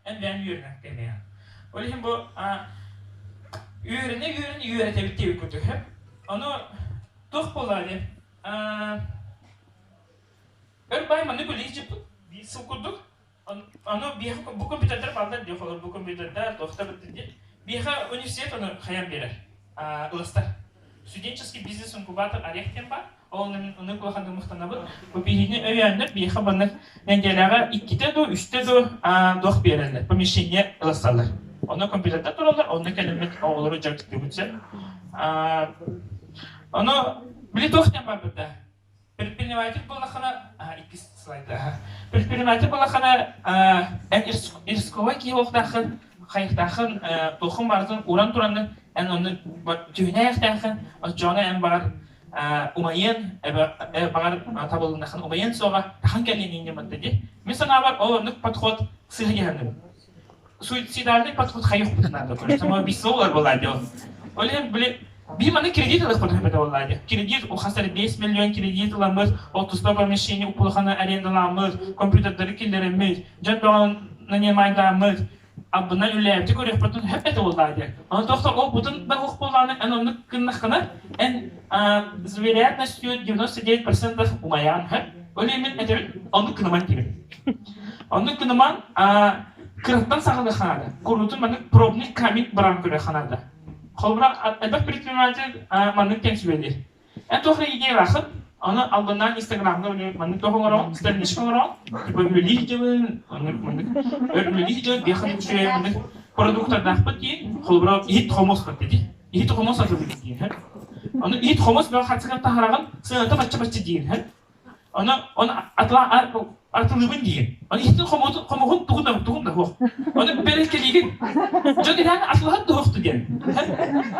Эн бэйэҥ үөрэнэр кэмҥэ. Ол иһин бу үөрэнэ-үөрэнэ үөрэтэбит диэбит курдук сөп. Ону туох буоллаҕа диэн өр баай маннык үлэлии дьыппыт биир сыл курдук. Ону биһиэхэ бу компьютердар бааллар диэх олор бу компьютердар туох да диэн. Биһиэхэ университет ону хайан биэрэр. Ылыстар. Студенческий бизнес-инкубатор Орех диэн баар. Ол оннук улаханнык махтанабыт. Бу биһини өйөөннөр биһиэхэ маннык нэдиэлэҕэ иккитэ дуу, үстэ дуу дуох биэрэллэр, помещение ыласаллар. Онно компьютердар тураллар, онно кэлэммит оҕолору дьарыктыыбыт сөп. Ону били туох диэн барбыт да? Предприниматель буоллаххына, иккис слайда. Предприниматель буоллаххына, эн рисковай киһи буолуохтааххын, хайыахтааххын, туоххун барытын уран тураннын, эн онну түһүнээхтээххин, оччоҕуна эн баҕар умайыан, баҕар табылыннаххын умайыан суоҕа, тахан кэлиэн инньэ манта дии. Мин санаабар, ол оннук подход сыыһа дьаһанным. Суицидальный подход хайыхпытын наада көрөр. Самоубийство олар буолаа дии ол. Ол иһин били биир маннык кредит ылыахпытын сөп этэ буоллаа дии. Кредит хас эрэ 5 миллион кредит ыламмыт, ол туспа помещение улаханы арендаламмыт, компьютердары киллэрэммит, дьон бөҕөнү нанимайдааммыт, албына үлээбити көрүөхпүтүн сөп этэ буоллаа диэн. Ону туох ол бутун да уох буоллаҕына эн оннук гыннаххына эн с вероятностью 99% умайаан сөп. Ол иһин мин этэбин оннук гыныман диибин. Оннук гыныман кыраттан саҕалыахха наада. Куруутун маннык пробный камень баран көрүөххэ наада. Холобура, элбэх предприниматель маннык диэн сүбэлиир. Эн туох эрэ идеялааххын, ону албыннаан Инстаграмҥа маннык туох оҥороҕун, страничка оҥороҕун, типа үлэлии сылдьабын, оннук маннык үлэлии сылдьабын, биэхэ үчүгэй маннык продуктардаахпыт диин, холобура, иһит хомус бат дии. Иһит хомус атылыгын диин. Ону иһит хомус бөҕө хацыгар таһараҕын, сыаната бачча-бачча диин. Ону ону атыла атылыыбын диигин. Ону иһитин хомуотун хомуһун тугун да тугун да суох. Ону бэрэскэлиигин. Дьон иһэн атылаһан туһухту диэн.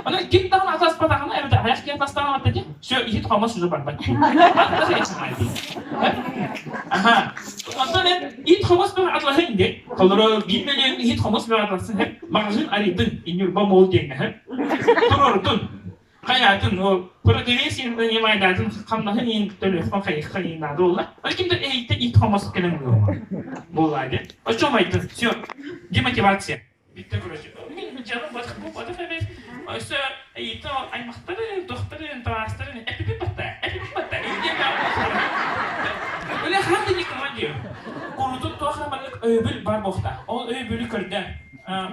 Ону ким даҕаны атыласпатаҕына эбэтэр айах киһи атыластаҕына барда дии. Все, иһит хомус уже барбат дии. Аха. Онтон эн иһит хомус бөҕө атылаһын диэн. Толору биир мөлүйүөн иһит хомус бөҕө атыласын маҕаһыын арыйдын Ньурба мол диэҥҥэ. Туруордун. Хайаатын, ол продавец нанимайдаатын хамнаһын иин төлүөххэ хайыхха иин наада буолла. Ол ким да эһиттэн ит хомос кэлэн буолла диэн. Оччо умайдын, все, демотивация. Бүттэ короче. Мин дьаным батых бу батых эбит. Өссө эйиттэн аймахтарын, тохтарын, таастарын эпипин батта, эпипин батта. Үлэ хаан да никому диyor. Курутун туох маннык өйөбүл бар буохта. Ол өйөбүлү көрдө.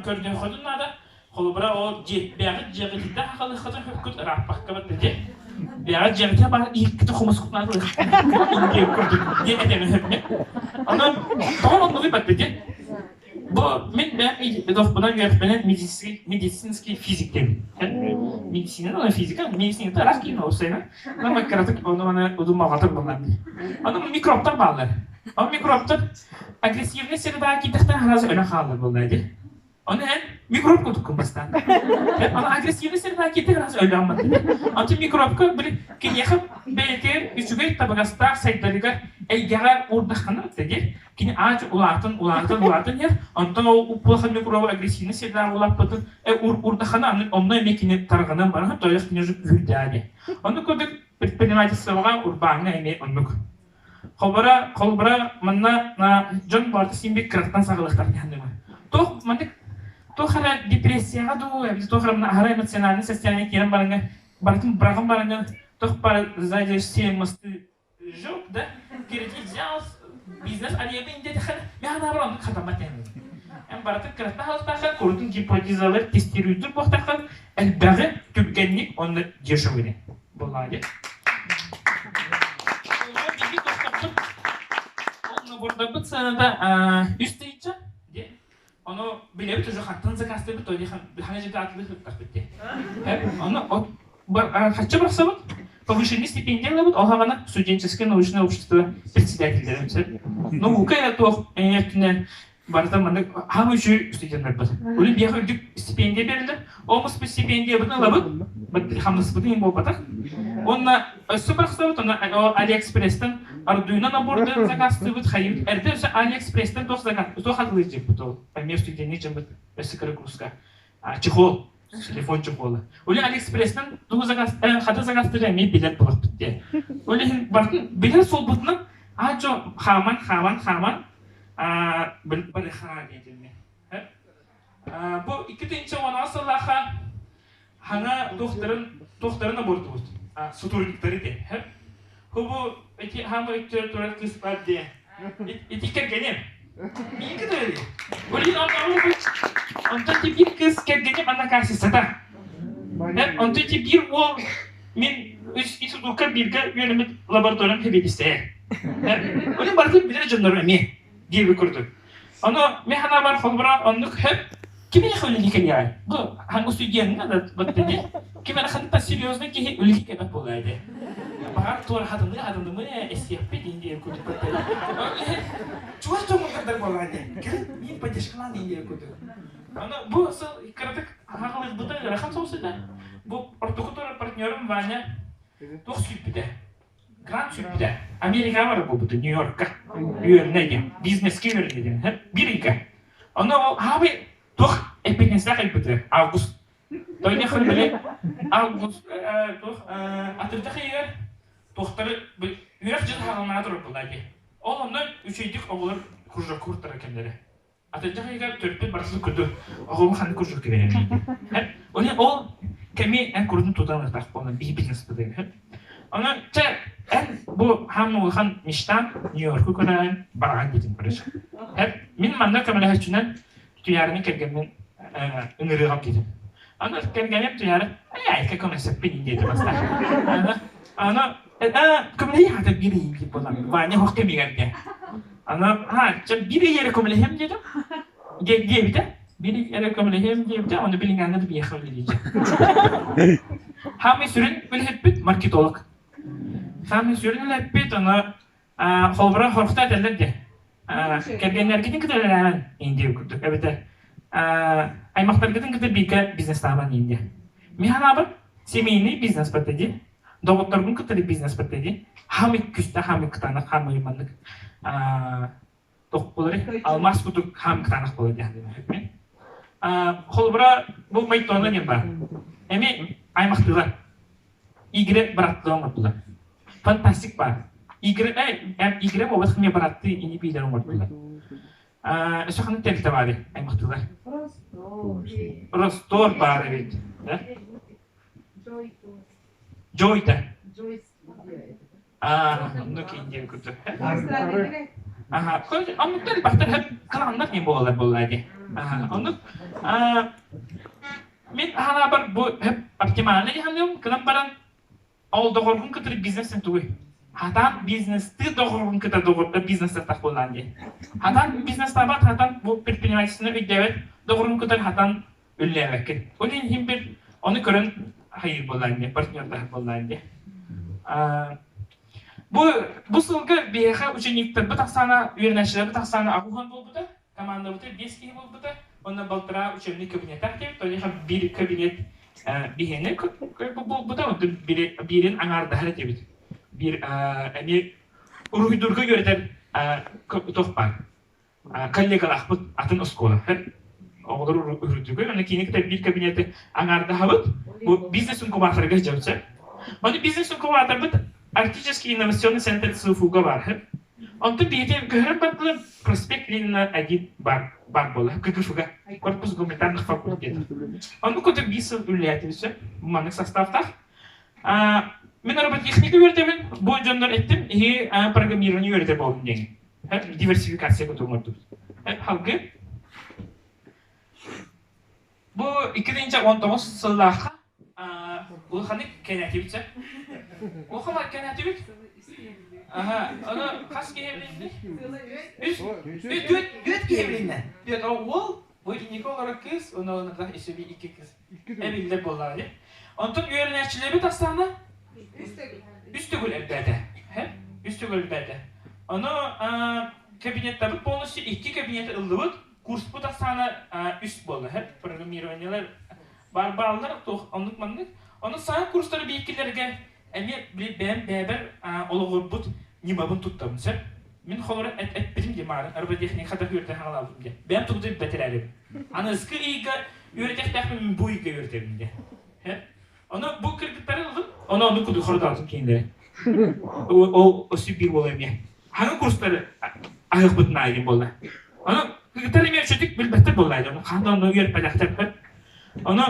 Көрдөхөтүн наада. Холобура, ол дьиэ, бэйэҕит дьиэҕититтэн хахалыаххытын сөпкүт ырааппакка барда дьэ. Бэйэҕит дьиэҕитигэр баар иһиккитин хомускутун атылыаххытын диэн курдук диэн этэҥҥэ сөпкө. Онон тоҕо оннугуй барда дьэ. Бу мин бэйэм дохпунан үөрэхпинэн медицинский, медицинский физик диэбин. Медицина, ну физика, медицина араас киин уопсайынан. Но кыратык ону маны удумаҕатыр буоллар. Ону микробтар бааллар. Ол микробтар агрессивный среда киирдэхтэринэ сразу өлөн хаалар буолла дии. Ону эн микроб курдуккун бастаан. Аны агрессивный среда киирдэ раз өлөөн Антон микробка били киниэхэ бэйэтигэр үчүгэй табыгастаах сайдарыгар эйгэҕэ уурдаххына диир. Кини ааж улаатан улаатан улаатан иһэр. Онтон ол уппулахан микробу агрессивный средаҕа улааппытын уурдаххына аны онно эмиэ кини тарҕанан баран тойох кини уже күүрдээ диye. Оннук курдук предпринимательствоҕа урбааҥҥа эмиэ оннук. Холобура, холобура, манна дьон барыта син биир кыраттан саҕалыахтаах диэн Туох маннык туох эрэ депрессияҕа дуу, эбэтэр туох эрэ аһара эмоциональнай состояние киирэн бараҥҥа барытын быраҕан бараҥҥа туох баар сзади все мосты сжёг, да, кредит взял, бизнес арыйабын диэтэххинэ, мин санаабар оннук хатаммат эҥин. Эн барытын кыраттан хаалыахтааххын, курутун гипотезалар тестируйдур буолуохтааххын, элбэҕи түргэнник уонна дешевый диэн. Буоллаҕа Биһиги тохтоппут ол набордарбыт сыаната 3 тыһыынча диэн. Ону билэбит уже хантан заказтыыбыт, то хаҥа дьиҥэ атылыы сыттахпыт диэн. Ону хаччы барсабыт, повышение стипендия ылабыт, ол хаҕана студенческое научное общество председателлэрин сөп. Наука эрэ туох өттүнэн барыта маннык хаһан үчүгэй студеннарбыт. Улин биэхэ үрдүк стипендия берилэр. Ол стипендиябытын ылабыт, хамнаспытын иһин буолбатах. Уонна өссө барахсабыт, онно Алиэкспресстэн Arduino набордарын заказтыыбыт, хайыыбыт. Эрдэ өссө Алиэкспресстэн туох заказ, туох атылыыр дьиппит ол. Эмиэ студенныы дьоммут өссө кыра курска. Чехол, телефон чехола. Улин Алиэкспресстэн тугу заказ, хата заказтыыр эмиэ билэр буолахпыт диye. Ол иһин барытын билэр суолбутунан аа-дьо хааман, хааман, хааман барыхаа диэтим. Бу 2016 сыллаахха хаҥа туохтарын туохтарын обордубут сотрудниктары диэн. Бу ити хаама өттүгэр турар кыыс бар диэн. Ити кэргэним. Миинки төрөдү. Блин, онтон ти биир кыыс кэргэним одноклассницата. Онтон ти биир уол мин үс институкка бииргэ үөрэммит лабораториям сэбиэдиссэйэ. Оны барытын билэр дьоннорум эмиэ диэбит курдук. Ону мин санаабар холобура оннук хөп ким эрэ үлэлии кэлиэҕэй? Бу хаҥгы студиянна да баттыди. Ким эрэ ханта серьезный киһи үлэлии кэлбэт буолаа дии. Баҕар туора хатыныы хатынымы эсиэхпит иин диэн курдук баттыди. Чугас дьоҥҥор буолаа дии. Кэлин мин поддержкалаан иин диэн курдук. Аны бу сыл кыратык хаҕылыйбыта ыарахан соҕус этэ. Бу ортоку турар партнерым Ваня туох сүүйбүтэ. Грант сүүйбүтэ. Америкаҕа барар буолбута, Нью-Йоркка. Үөрэнэ диэн, бизнеске үөрэнэ диэн. Биир ыйга. Ону ол аабай туох эппиэтинэстээх ыйбыты август. Тойнехын били август туох атырдьах ыйыгар туохтары үөрэх дьыл хаҕылнаҕа турар буолла дии. Ол онно үчүгэйдик оҕолор кружокка куртара кэмнэрэ. Атырдьах ыйыгар төрөппүт барытын курдук оҕолору ханнык курдук кэбиһэрин Ол ол кэми эн курдун тутан ытах буолан биһи бизнеспытыгар. Онон чэ эн бу хаан улахан мечтан Нью-Йорку көрөөн бараҕын диэтим короче. Мин манна көмөлөһөччүнэн Туйаарыны кэргэммин ыҥырыаҕым диэтим. Аны кэргэним Туйаары ай көмөлөсөппүн диэтим бастаан. Аны көмөлөһүү хата биир ый буолан Ваня хох кэмигэр диэн. Аны чэ биир ый эрэ көмөлөһүөм диэтим. Диэбитэ. Биир ый эрэ көмөлөһүөм диэбитэ, ону билиҥҥээҥҥэ да биһиэхэ үлэлиир. Хаамый сүрүн үлэһиппит маркетолог. Хаамый сүрүн үлэһиппит, аны холобура хорохто этэллэр диэ. Кэргэннэргитин кытта үлэлээмэн индия курдук эбэтэр аймахтаргытын кытта бииргэ бизнестааман индия. Мин санаабар семейный бизнес бата дии. Доҕотторгун кытта бизнес бата дии. Хаамый күстэ, хаамый кытаанах, хаамый маннык туох буоларый? Алмаас курдук хаам кытаанах буолар диэн Холобура, бу Майтона диэн баар. Эми аймахтыылар. Игорь быраттыы оҥордулар. Фантастик баар. Игорь, Игорь буолбатах эмиэ быраттыы ини биилэр оҥордулар. Өссө ханнык тэрилтэ баарый аймахтыылар? Ростор баар эбит. Джойта. Аа, оннук индиан курдук. Аха, оннуктар элбэхтэр хөп кылааннар диэн буолалар буоллаа дии. Аха, оннук мин аһанаабар бу хөп оптимальный дьаһаныым кынан баран ол доҕоргун кытары бизнесен тугуй? Хатан бизнесты доҕоргун кытары доҕор бизнестах буоллаан дии. Хатан бизнестаабат, хатан бу предпринимательствоны өйдөөбөт доҕоргун кытары хатан үллээбэккин. Ол иһин бир ону көрөн хайыыр буоллаан дии, партнердаһар буоллаан дии. Бу бу сылга биһиэхэ учениктарбыт ахсаана, үөрэнээччилэрбит ахсаана аҕуһан буолбута, командабыта биэс киһи буолбута, уонна балтараа учебный кабинеттаах диэбит, то биир кабинет биһиэнэ буолбута, онтон биирин аҥаардаһар этибит. Биир эмиэ уруһуйдуурга үөрэтэр туох баар коллегалаахпыт атын оскуола. Оҕолор үрдүгэр, аны киини кытта биир кабинеты аҥаардаһабыт. Бу бизнес-инкубаторга сылдьабыт. Ону бизнес-инкубаторбыт Арктический инновационный центр ЦФУга бар. Онтон биһиги көһөрөн бардылар проспект Ленина 1 бар, бар буола, КГФга, корпус гуманитарных факультетов. Онну курдук биир сыл үлэлээтибит маннык составтаах. Мин роботехника үөрэтэбин, бу дьоннор эттим, иһи программирование үөрэтэр буолдум диэн. Диверсификация куту оҥордубут. Халгы. Бу 2019 сыллаахха улаханнык кэнээтибит сэ. Улахан кэнээтибит. Аха, аны хас киһи билинни? Үс, түөрт, түөрт киһи билиннэ. Түөрт уол, бу инники олорор кыыс, уонна өссө биир икки кыыс. Эбиллэр буоллаҕа дии. Онтон үөрэнээччилэрбит ахсаана үс төгүл элбээтэ. Үс төгүл элбээтэ. Ону кабинеттарбыт полностью икки кабинет ыллыбыт. Курспут ахсаана үс буолла. Программированиелар бар бааллар, туох оннук маннык. Ону саҥа курстары бииккилэргэ эмиэ бэйэм бэйэбэр олоҕурбут ньымабын туттабын сөп. Мин холоро эппитим дии маарын роботехника хата үөрэтэн хаҥалаабытым диye. Бэйэм тугу да билбэт эрээрим. Аныгыскы ыйга үөрэтиэхтээхпин мин бу ыйга үөрэтэбин диye. Ону бу кыргыттары ыллым, ону ону куду хордоотум кинилэри. Ол өссө биир буола эмиэ. Хаҥа курстары аһыахпытын аайы буолла. Ону кыргыттар эмиэ үчүгдүк билбэттэр буолла. буолла дьон хаһан онно үөрпэтэхтэрбит. Ону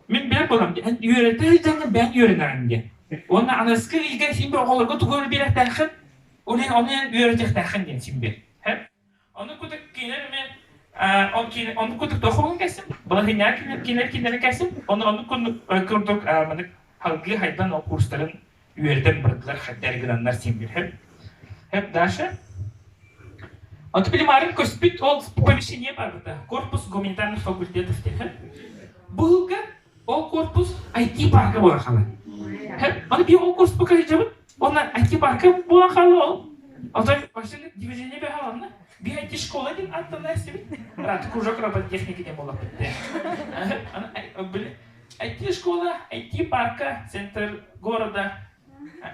мин билэр буолам эн үөрэтэ сылдьаҥҥын бэйэҥ үөрэнэҕин диэн. Уонна аныгыскы ыйга син бир оҕолорго тугу эрэ биэриэхтээххин, ол иһин ону эн үөрэтиэхтээххин диэн син бир. Ону курдук кинилэр эмиэ ону курдук туох оҕолорун кэлсин, балаһыанньаҕа кинилэр кинилэри кэлсин, ону оннук курдук маннык салгыы хайдан ол курстарын үөрэтэн бардылар хайдары гынаннар син бир. Хэп Даша. Онту билимарын көспүт ол помещение барбыта. Корпус гуманитарных факультетов диэн. Быһылга ол корпус IT-парка буолан хаалар. Аны биир ол курс пока сылдьабыт. Онно IT-парка буолан хаалла ол. Отой вообще движение бэһэ Биир IT-школа диэн аттана истибит. Рад кружок робототехники диэн буоллахпыт. IT-школа, IT-парка, центр города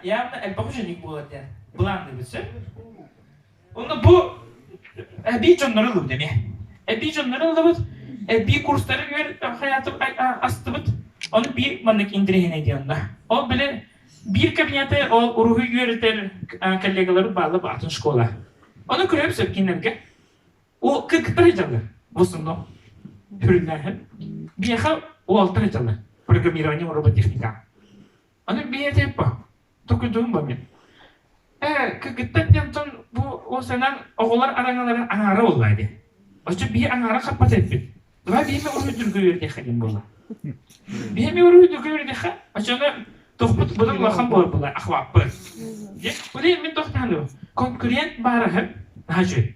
явно элбэх ученик буолар диэн былаанныыбыт сөп. Онно бу эбии дьоннору ыллыбыт эмиэ. Эбии дьоннору ыллыбыт, эбии курстары хайаатып астыбыт. Ону биир маннык интэриэһинэй диэн онно. Ол били биир кабинеты ол уруһуй үөрэтэр коллегалары баалла атын школа. Ону көрөм сөп кинилэргэ. Ол кыргыттар дьаллар. В основном. Хүрүннээһин. Биэхэ уолтар дьаллар. Программирование роботехника. Аны биһиэтэ токуйдугум ба мин. Ээ, кыргыттар диэн бу уосанан оҕолор араҥаларын аҥаара буолла дии. Оччо биһи аҥаара хаппат эппит. Давай биһиэхэ уруһуйдурга үөрэтиэххэ диэн буолла. Биһиэхэ уруһуйдурга үөрэтиэххэ, оччону тохпут быдан улахан буолар буолла, охваппыт. Дьэ, бу мин тохтааны конкурент баарыһын наһаа үчүгэй.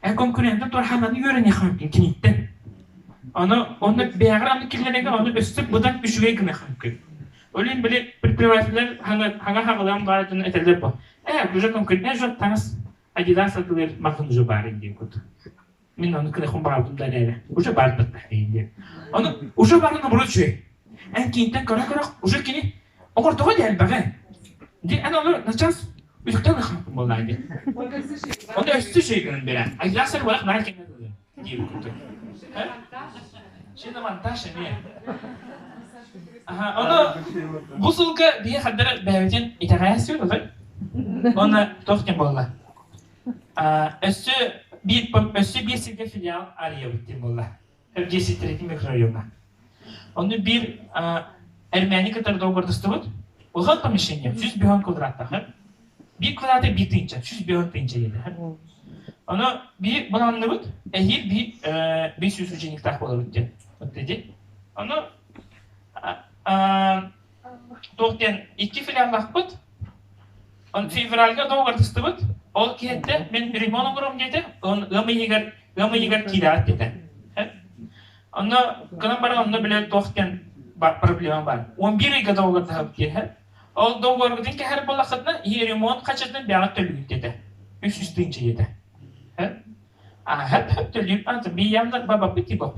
Э конкуренттан турхананы үөрэниэххэ киниттэн. Ону онно бэйэҕэр аны киллэрэргэ ону өссө быдан үчүгэй гыныаххын. Ол иһин били предпринимателлэр хаҥа хаҕылаан баар дьон этэллэр бу. Э, уже конкурент же таҥас Adidas атылыр махын уже баар диэн курдук. Мин ону кынахым баҕарбытым да эрээри уже баар диэн. Ону уже баарын оборот үчүгэй. Эн киниттэн көрө-көрө уже кини оҥордоҕо дии элбэҕи. Ди эн ону начаас үтүктэн ылахпын буоллаа дии. Ону өссө үчүгэй гынан берэн. Adidas барах наар кэннэ диир курдук. Шиномонтаж эмиэ. Аха, ону бу сылга биһи хардара бэйэбитин итэҕэйэссибит отой. Уонна туох диэн буолла? Өссө биир өссө биир сиргэ филиал арыйабыт диэн буолла. Десятилетний микрорайоҥҥа. Онно биир эрмээни кытары договордастыбыт. Улахан помещение, 105 квадраттаах. Биир квадраты биир тыынча, 105 тыынча диэтэ. Ону биир былаанныбыт, эһиил биир 500 учениктаах буолабыт диэн. Диэти. Ону туох диэн икки филиаллаахпыт. Он февральга договордастыбыт. Ол киһиттэ мин ремонт оҥоруом диэтэ. Он ыам ыйыгар ыам ыйыгар киирэҕит диэтэ. Онно гынан баран онно билэ туох диэн проблема бар. 11 ыйга договордаһабыт диэһэ. Ол договоргутун кэһэр буоллаххытына, иһи ремонт хачытын бэҕэ төлүүгүт диэтэ. 300 тыһыынча диэтэ. А, төлүүр антон биямна бабаппыт типа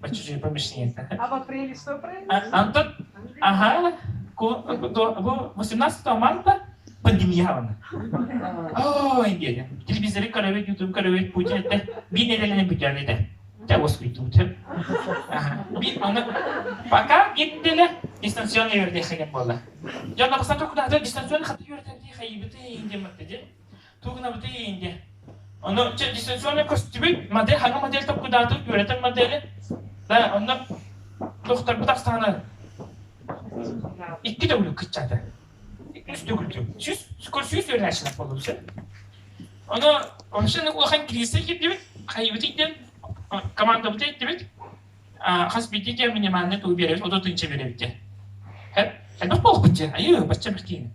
чужие помещения. А в апреле что произошло? Антон, ага, бу 18 марта пандемия аны. Ой, диэри. Телевизоры көрөбүт, ютуб көрөбүт, Путин этте, биир нэдиэлэнэн бүтэр этэ. Дьэ, уоскуйдубут. Биир аны пока биир нэдиэлэ дистанционно үөрэтиэххэ буолла. Дьон бастакы кудаата дистанционно хата үөрэтэрдии хайыбыты диэн батта дьэ. Тугунабыты диэн. Ону дистанционно көстүбүт модель, хаҥа модель токкудаатык үөрэтэр модели. Да, онно докторбут ахсаана икки төгүл кыччаата. Үс төгүл сүүс сүүс үөрэнээччилэр буоллубут сөп. Ону вообще улахан кризис киирдибит, хайыбыт диэн командабыт иттибит. Хас биирдии киһи минимальный тугу биэрэбит, 30 тыһыынча биэрэбит диэн. Элбэх буолбут диэн, айыы, бачча бэртиин.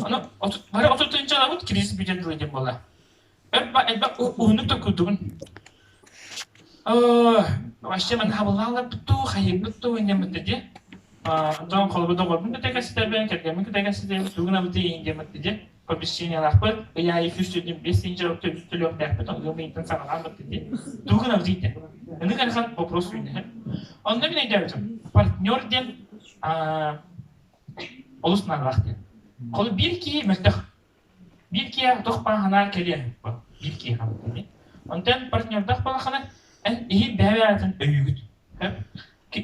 Ону бары 30 тыһыынча ылабыт, кризис бүтэн дылы диэн буолла. Элбэх уһуннук токуйдубун. Вообще маны хабыллааларбыт дуу, хайыыбыт дуу диэн дии. Онтон холобур доҕорбун кытта кэпсэтэбин, кэргэммин кытта кэпсэтэбин, тугун абыты иин диэн дии. Помещениялаахпыт, ый аайы 125 тыһыынча төлүөхтээхпит, онно ыйтан саҕалаан дии. Тугун абыты иитэ. Ынык анахан вопрос үүннэ. Онно мин өйдөөбүтүм. Партнер диэн олус наадалаах диэн. Холу биир киһи мөлтөх. Биир киһи туох бааһынаа кэлиэн биир киһи хаалбыт. Онтон партнердаах балахана эн иһи бэйэ-бэйэҕитин өйүүгүт.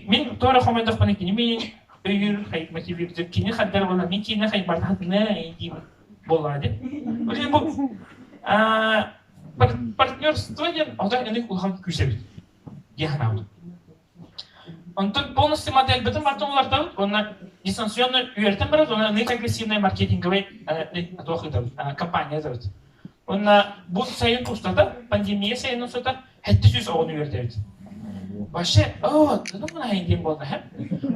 Мин туора хомойдохпуна кини миин өйүүр, мотивирует, кини хаддар буолла, мин киинэ хайбардахатына диибин буоллаҕа дии. Ол бу партнерство диэн отой ынык улахан күүс эбит. Дии санаабытым. Онтон полностью модельбытын бартын улартабыт уонна дистанционно үөрэтэн барабыт уонна ынык агрессивный маркетинговый туох ыытабыт, компания ыытабыт. Уонна бу сайын устата, пандемия сайын устата 700 оҕону үөрэтэбит. Вообще, оо, ну мунайын диэн буолла, һэ?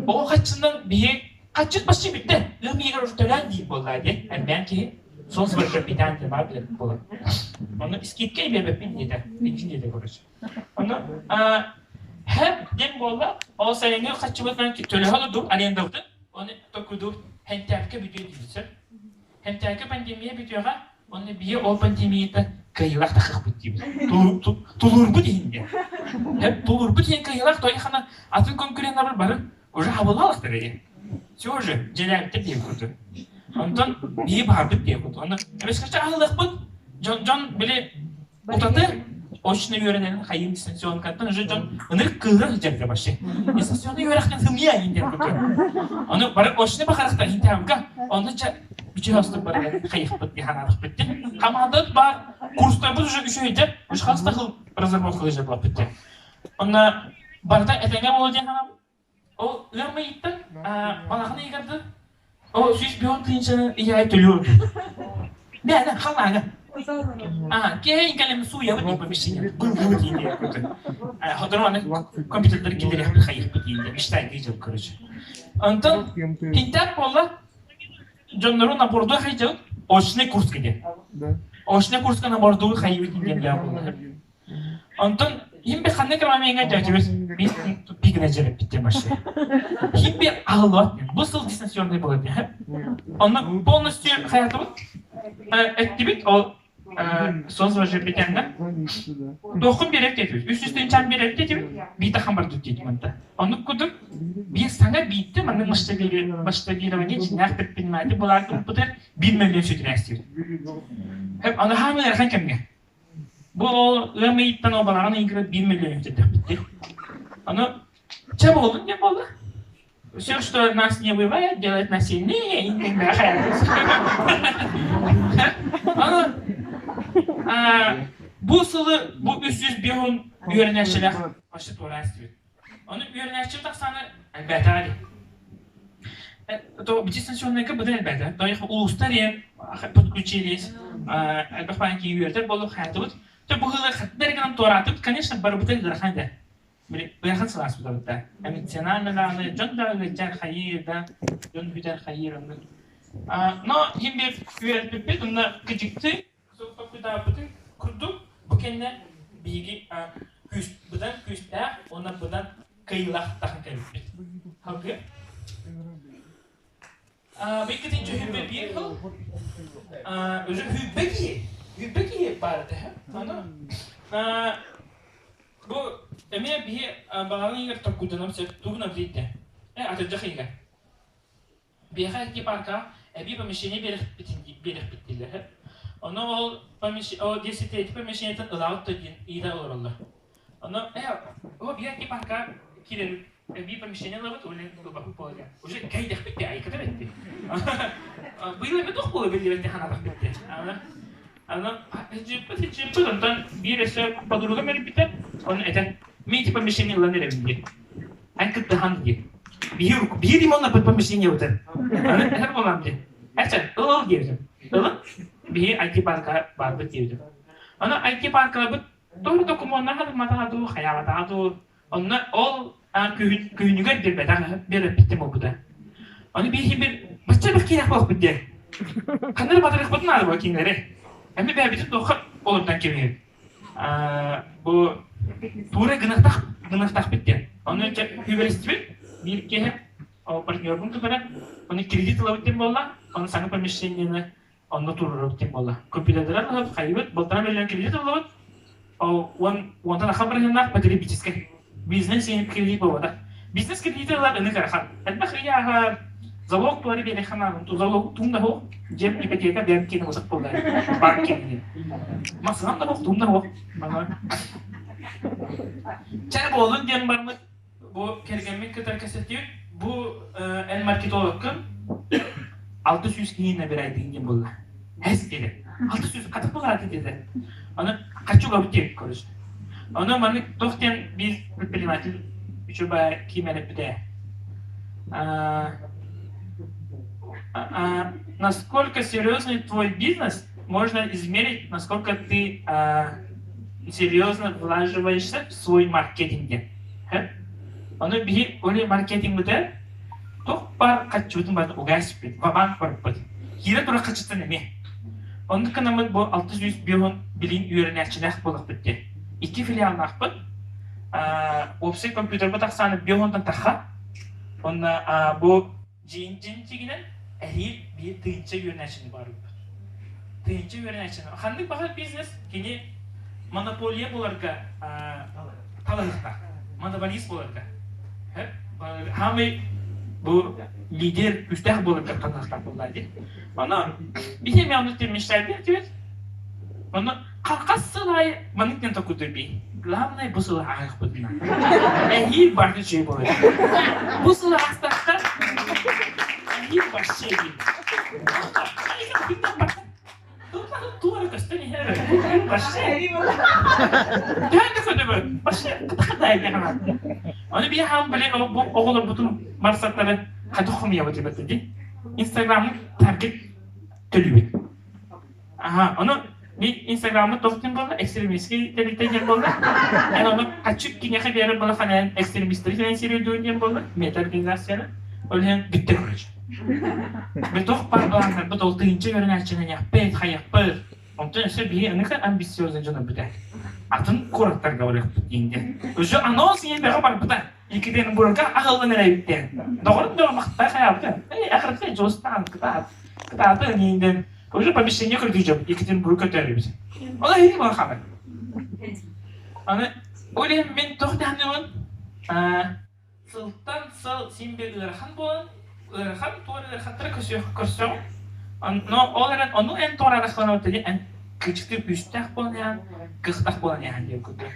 Оҕо хаччынан биһи хаччыт почти бүттэ. Ыам иһигэр уже төлөөн диир буолла диэн, элбээн киһи. Солнце капитан диэн баар билэр буолар. Онно скидка биэрбэппин диэтэ. Инчин диэтэ, короче. Ону һэп диэн буолла, ол сайыҥҥы хаччыбытынан төлөһө олордум арендабытын, оны токуду хэнтээпкэ бүтүө диибит сөп. Хэнтээккэ пандемия бүтүөҕэ, онно биһи ол пандемията кыайыылаах тахыахпыт диибит. Тулуурбут иһин диэн. Һэп тулуурбут иһин кыайыылаах тойхана атын конкуреннар бары уже хабыллаалахтар диэн. Все уже дьэлээбиттэр диэн курдук. Онтон биһи баарбыт диэн курдук. Онно эмискэччи аһыллыахпыт, дьон дьон били Утаты очно үөрэнэрин хайын дистанционкаттан уже дьон ынырык кыыһыра сылдьарга вообще. Дистанционный үөрэхтэн сымыйа иин диэн курдук. Ону бары очно бахарахта иинтээбикка онно ча үчүгэй оступ бары хайыхпыт диһанаатахпыт дии. Хамаандабыт баар курстарбыт уже үчүгэйдэр уж хас да хыл разработка ыжабылаппыт дии. Онно барыта этэҥэ буолуо диэн санаабыт. Ол ыам ыйыттан балаҕан ыйыгар да ол 105 тыһыынчаны ийэ төлүөр. Бээнэ халаана. Аа, киһи кэлем сууйабыт диэн помещение. Быылгыбыт диэн курдук. Хотору аны компьютердер киллэриэхпит хайыхпыт диэн мечтай дьыл короче. Онтон Пинтак буолла дьоннору набордуу хайдьабыт очный курска диэн. Очный курска набордуу хайыбыт диэн буолла. Онтон химби ханнык ромеҥа дьадьыбыс пигна дьэрэппиттэ вообще. Химби аһыллыбат. Бу сыл дистанционный буолар диэн. Онно полностью хаятыбыт эттибит ол соцвожепитянна Туоххун биэрэр диэтибит. Үс жүз тыһыынчан биэрэр диэтибит. Биитэ хамбардут диэтим онто. Оннук курдук биир саҥа биитте маннык масштабирование дьиҥнээх предприниматель былаан ылбытыгар 1 миллион сүтүрээстибит. Аны хаамыы ыарахан кэмҥэ. Бу ол ыам ыйыттан ол балаҕан ыйыгар 1 миллион үтэрдэхпит Ону чэ буоллун диэн буолла. Все, что нас не убивает, делает нас сильнее. Аны бу сылы бу 305 үөрэнээччилээх вообще туораан истибит. Ону үөрэнээччи тахсааны элбээтэҕэ дии. То дистанционнайга быдан элбээтэ. То улуустар иэн подключились, элбэх баан кии үөрэтэр буолуп хаятыбыт. То бу хылы хаттар гынан туораатыбыт, конечно, барыбыта ыарахан да. Ыарахан сылаас бутабыт Эмоционально даҕаны, дьон да ыалдьар хайыыр да, дьон бүтэр хайыыр оннук. Но хим бир үөрэтпиппит, онно кыдьыкты Соппутаабытын курдук, бу кэннэ биһиги күүс, быдан күүстээх уонна быдан кыайыылаах тахсан кэлбиппит. Салгыы. Биккитин чөһүбэ биир хыл уже хүүбэ киһи, хүүбэ киһи баар этэ. Аны бу эмиэ биһи баҕалан игэр токкуданам сөп тугунан дийтэ. Атырдьах ыйыгар. Биһиэхэ икки парка эбии помещение биэриэхпит дииллэр. Ону ол ол десятилетие помещениетын ылаҕыт да диэн ыйыта олороллор. Ону оо биһиэхэ икки парка киирэн эбии помещение ылабыт уонна ылбаппыт буолар диэн. Уже кэйдэхпит дии айыката бэтти. Быйыл эмэ туох буолуо биллибэт диэн санаатахпыт дии. Аны хичиппит хичиппит онтон биир өссө подругам эрийбитэ ону этэн мин ити помещение ылан эрэбин диэн. Эн кыттыһан диэн. Биир биир именно помещение утан. Аны эһэр буолам диэн. Эчэ, ыл диэбитим. Ылын биһи IT-парка барбыт диэбитим. Аны IT-паркаларбыт туох докумуоннар хатымматаҕа дуу, хайаабатаҕа дуу, онно ол күһүнүгэр биэрбэтэх биэрбэппиттэн буолбута. Аны биһи бир бачча бих киирэх буолбут диэн. Ханна батарыахпытын наада буо кинилэри. Эми бэйэбитин туохха олордон кэбиһэбит. Бу туура гынахтах гынахтахпыт диэн. Ону хүбэристибит биир киһи партнербун кытары ону кредит ылабыт диэн буолла. Ону саҥа помещениены онно туруорабыт диэн буолла. Компьютердарын ылабыт, хайыбыт, 1,5 миллион кредит ыллыбыт. Ол уонтан аха бырыһыаннаах потребительскай бизнес кредит буолбатах. Бизнес кредити ылар ынык ыарахан. Элбэх ыйааһар, залог туары биэриэххэ наада. Залог туум да суох, дьиэм ипотека бэйэм киэнэ босох буолла. Банк киэнэ. Массыынам да суох, туум да суох. Чэ буолун диэн бармыт бу кэргэммин кытары кэпсэтиим. Бу эн маркетологкын 600 киһи набирайдыын диэн буолла. Эс диэтэ. 600 хатык буолааты диэтэ. Аны хочу габыт диэбит короче. Ону маннык туох диэн биир Предприниматель үчүгэй киимэлэппитэ. Насколько серьезный твой бизнес, можно измерить, насколько ты серьезно влаживаешься в свой маркетинг. Ону биһи оли маркетингбытын туох баар хаччыбытын барытын угаспыт, ва-банк барыппыт. Киирэ тура хаччыттан эмиэ. Оннук гынаммыт бу 605 билин үөрэнээччилээх буолахпыт диэн. Икки филиаллаахпыт. Уопсай компьютербыт ахсаана 510-тан тахха. Онно бу дьиин-дьиҥинэн эһиил биир тыһыынча үөрэнээччини баарбыт. Тыһыынча үөрэнээччини. Ханнык баҕар бизнес кини монополия буоларга талаһыахтаах. Монополист буоларга. Хаамай бу лидер күүстээх буоларга талаһыахтаах буоллаа дии. Онон биһи эмиэ оннук мечтаем Ону хас сыл аайы маннык диэн толкуйдуур бии. Главное бу сылы ааһыахпытына. Эһиил барыта үчүгэй буолар. Бу сылы аастахха эһиил вообще диир. Туора көстөн иһэр. Вообще. Төһө да көтөбөр. Вообще кытахатай диэн Ону биһи хаам биле оҕолорбутун барсаттары хатых хомуйабыт эбэтэ дии. Инстаграмы таргет төлүүбүт. Аха, ону мин Инстаграммыт туох диэн буолла? Экстремистский тэрилтэ диэн буолла. Эн ону хаччык киниэхэ биэрэр буола ханан экстремистэри финансируйдуун диэн буолла, мета-организацияны. Ол иһин бүттэ короче. Мен туох баар былааннарбыт ол тыһыынча үөрэнээччинэн яхпыт, хайахпыт. Онтон өссө биһи аныгы амбициозный дьоно бүтэ. Атын куораттарга барыахпыт диэн. Уже анонс ийэбэҕэ барбыта. Екатеринбурга аҕаллан эрэйбиттэн. Доҕорум доҕор махтаа хайаабыта. Эй, ахырыкта дьоустаан кытаат. Кытааты инден. Уже помещение көрдүүжөм Екатеринбург көтөрүбүт. Ол эһиги бар хабар. Аны ол иһин мин туох даһаныбын сылтан сыл син бир ыарахан буолан ыарахан туор ыарахаттары көрсөҕүм. Но ол эрэн ону эн туораадаххына эн кычты күүстээх буолан иһэн, кыахтаах буолан иһэн диэн курдук.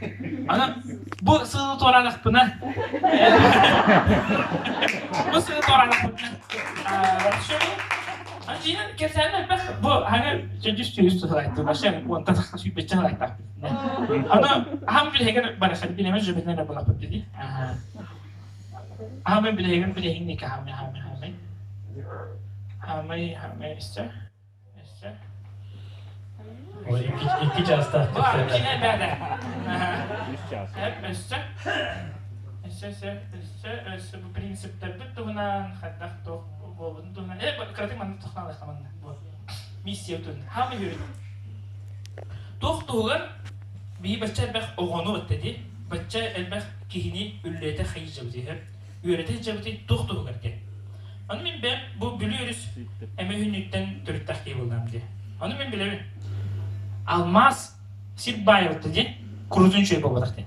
Аны бу сылы туораадахпына бу сылы туораадахпына вообще Аны кэпсээн элбэх бу аны жүз сүүс сылайтты вообще уонтан сүүбэччэ сылайтаахпыт. Аны аһам билэһигэр барахсан билэмэ жөбүнэн булаппыт дии. Аһамай билэһигэр билэһин ника хамай хамай хамай хамай хамай өссө Өссө? Икки чаастаах кэпсээн. Үс чаас. Өссө? Өссө, өссө, өссө, өссө бу принциптэрбит туһунан хайдах туох буолбутун туһунан. Э, кыратык маннык тохтоон манна. Бу миссия туһунан. Хаама үһүрүт. Туох туһугар биһи бачча элбэх оҕону өттеди, бачча элбэх киһини үллэтэ хайыжабыт үөрэтэ сылдьабытый туох туһугар диэн. Ону мин бэйэм бу Бүлүү өрүс эмэ үһүнүттэн төрүттээх киһи буоллаҕым дии. Ону мин билэбин. Алмаас сир баайыбыта диэн курутун үчүгэй буолбатах диэн.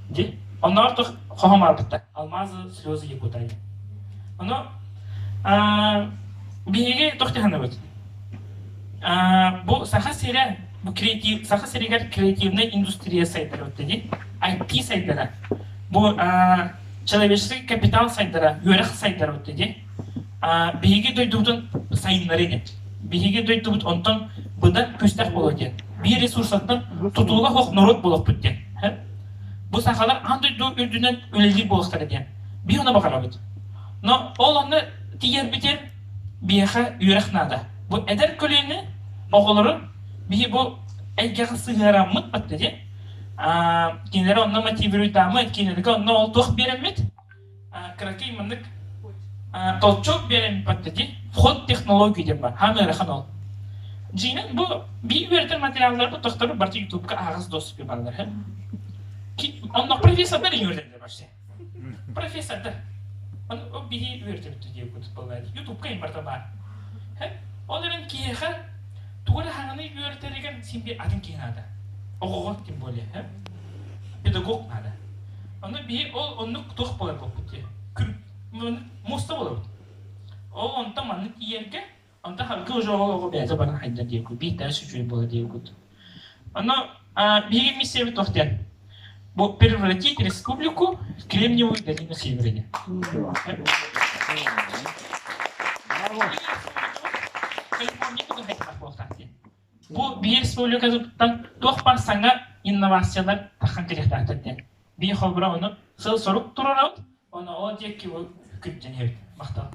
Дии. Оннооҕор туох хоһом аалбыта. Алмазы слезы якута диэн. Ону биһиги туох дии Бу Саха сирэ бу креатив Саха сиригэр креативнай индустрия сайдар дии. IT сайдара. Бу человеческий капитал сайдара, үөрэх сайдара дии. Биһиги дойдубутун сайыннарыы диэн. Биһиги дойдубут онтон быдан күүстээх буолуо диэн. Биир ресурсаттан тутулуга суох норуот буолуохпут диэн. Бу сахалар аан дойду үрдүнэн үлэлиир буолуохтара диэн. Биһи ону баҕарабыт. Но ол онно тиийэрбитин биһиэхэ үөрэх наада. Бу эдэр көлүөнэ оҕолору биһи бу эйгэҕэ сыһыараммыт батта диэн. Кинилэри онно мотивируйдааммыт, кинилэргэ онно ол туох биэрэммит, кыракый маннык толчок биэрэммит батта диэн вход технологии диэн бар. Хаан ыарахан ол. Дьиҥинэн бу биир үөрэтэр материалларбыт тохтору барыта ютубка аһаҕас доступе бааллар. Онно профессордар үөрэтэллэр вообще. Профессордар. Ону биһи үөрэтэбит диэн курдук буолла. Ютубка им барыта баар. Ол эрэн киһиэхэ тугу эрэ хаҥаны үөрэтэригэр син биир атын киһи наада. Оҕоҕо тем более. Педагог наада. Ону биһи ол оннук туох буолар буолбут дии. Муоста буолабыт. Ол онтон маннык тиийэргэ онтон харгы уже ол оҕо бэйэтэ баран хайдар диэку биир таас үчүгэй буолар диэбиккут. Ону биһиги миссиябыт туох диэн бу превратить республику в Кремниевую долину Севера диэн. Бу биир республикатыттан туох баар саҥа инновациялар таххан кэлиэхтээхтэр диэн. Биир холбура ону сыл-сорук туруорабыт, ону ол диэки күрдьэн иһэбит. Махтал.